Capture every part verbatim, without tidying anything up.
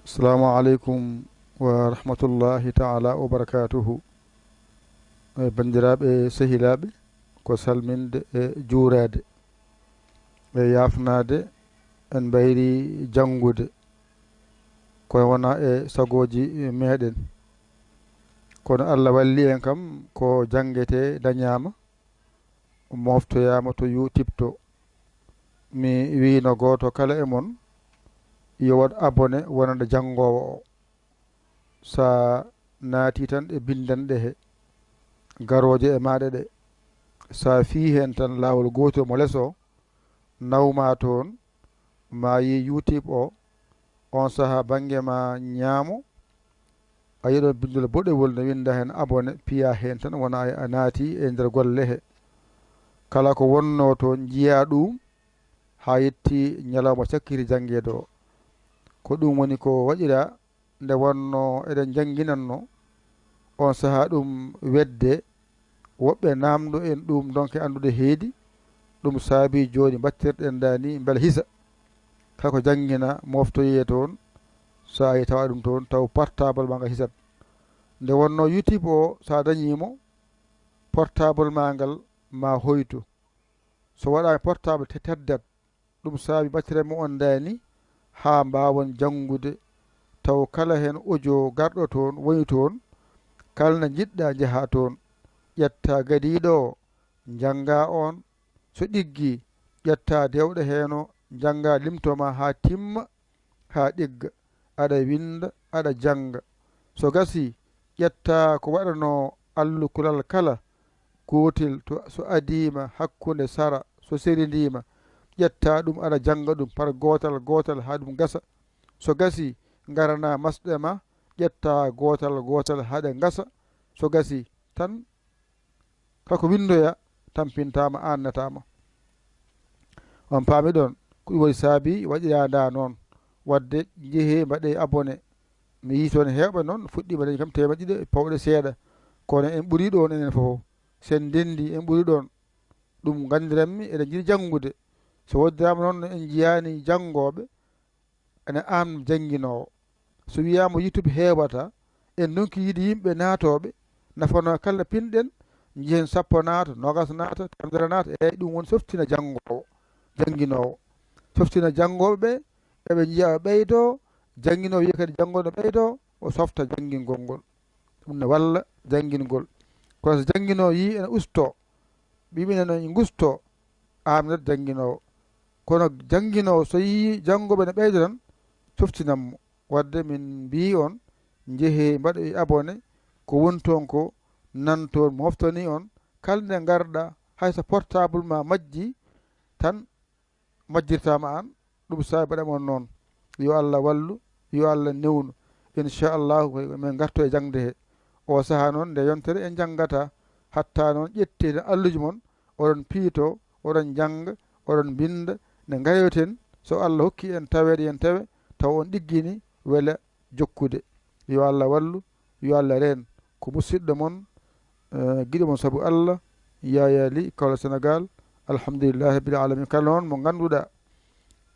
Assalamu aleykum wa rahmatullahi taala wa barakatuhu. E banndiraaɓe, sehilaaɓe, ko salminde e juuraade e yaafnaade. En mbayri janngude ko wona e sagooji meeɗen. Kono Allah walli en kam ko janngete dañaama, moftoyaama to YouTube to. Mi wiino gooto kala e mon yo waɗ abonné wonande janngoowo o. Sa naati tan e binndanɗe he garooje e maaɗa ɗe, sa fii heen tan laawol gootol mo les o, nawma toon, ma yi YouTube o, on saha bannge ma ñaamo, a yiɗon binndol boɗewol ne winnda heen abonné, piya heen tan wona a naati e nder golle he. Kala ko wonno toon njiya ɗum haa yetti ñalawma cakkiri janngeede o. Ko ɗum woni ko waɗira nde wonno eɗen njannginanno on saha ɗum wedde, woɓɓe naamno en ɗum ndonke anndude heedi, ɗum saabi jooni mbattirɗen dani mbela hisa. Kako janngina moftoyee toon, so a yi tawa ɗum toon, taw portable ma nga hisat. Nde wonno YouTube o, so a dañiimo, portable ma ngal ma hoytu. So waɗaani portable te teddat, ɗum saabi batire mo on dani haa mbaawon janngude, taw kala heen audio garɗo toon woni toon, kala nde njiɗɗa njaha toon, ƴetta gadiiɗo o, njannga on, so ɗiggi, ƴetta dewɗe heen o, njannga limto ma haa timma, haa ɗigga, aɗa winnda, aɗa jannga. So gasi, ƴetta ko waɗanoo allukulal kala gootel, to, so adiima hakkunde sara, so serindiima, ƴetta ɗum, aɗa jannga ɗum par gootal gootal haa ɗum gasa. So gasi, ngarana masɗe ma, ƴetta gootal gootal haa ɗe ngasa. So gasi tan, kako winndoya, tampintaama, aannataama. On paami ɗon, ko ɗum waɗi saabi waɗiraa ndaa noon. Waɗde njehee mbaɗee abonné. Mi yii toon heewɓe noon fuɗɗiima dañi kam teemedde ɗiɗi e pawɗe seeɗa. Kono en ɓurii ɗoon enen fof. So en ndenndii, en ɓurii ɗoon. Ɗum nganndiranmi eɗen njiɗi janngude. So woodiraama noon en njiyaani janngooɓe, ene aan jannginoowo. So wiyaama YouTube heewata, en ndonki yiide yimɓe naatooɓe, nafanoo kala pinɗen, njehen sappo naata, noogas naata, teemedere naata, eeyi ɗum woni softina janngoowo, jannginoowo. Softina janngooɓe ɓe, eɓe njiya o ɓeydoo, jannginoowo wiya kadi janngoowo no ɓeydoo, o softa janngingol ngol. Ɗum ne walla janngingol. Kono so jannginoowo yii ene ustoo, ɓiɓɓe ene ngustoo, aamnat jannginoowo. Kono jannginoowo so yii janngooɓe ne ɓeyda tan, coftinan mo. Waɗde min mbii on, njehee mbaɗoyi abonné, ko woni toon ko nan toon moftani on, kala nde ngarɗa, hay so portable ma majji tan, majjirtaama aan, ɗum saabi mbaɗam on noon. Yo Allah wallu, yo Allah newnu. Inchallahu, ko min ngarto e jaŋde he. O sahaa noon, nde yontere en njanngataa, hatta noon ƴettee tan alluji mon, oɗon piito, oɗon njannga, oɗon mbinnda, nde ngayoten, so Allah hokki en taweede en tawe, taw on ɗiggini, wela jokkude. Yo Allah wallu, yo Allah reen. Ko musidɗo mon, eh, giɗo mon sabu Allah, Yaya Ly, Kaolack, Sénégal. Alhamdulillahi rabbil alamin. Kala noon mo ngannduɗaa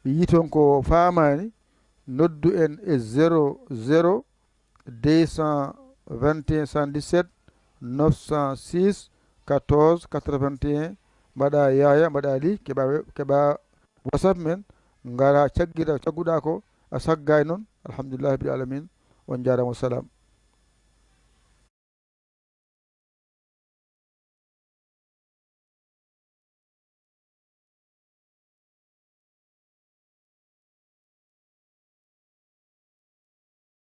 yii toon ko faamaani, noddu en e zéro zéro deux cent vingt et un soixante-dix-sept neuf cent six quatorze quatre-vingt-un. Mbaɗa Yaya, mbaɗa Ly, keɓa, keɓa WhatsApp men, ngara caggira, cagguɗaa ko, a saggaay noon, alhamdulillahi rabbil alamin, on njaaraama, wassalam.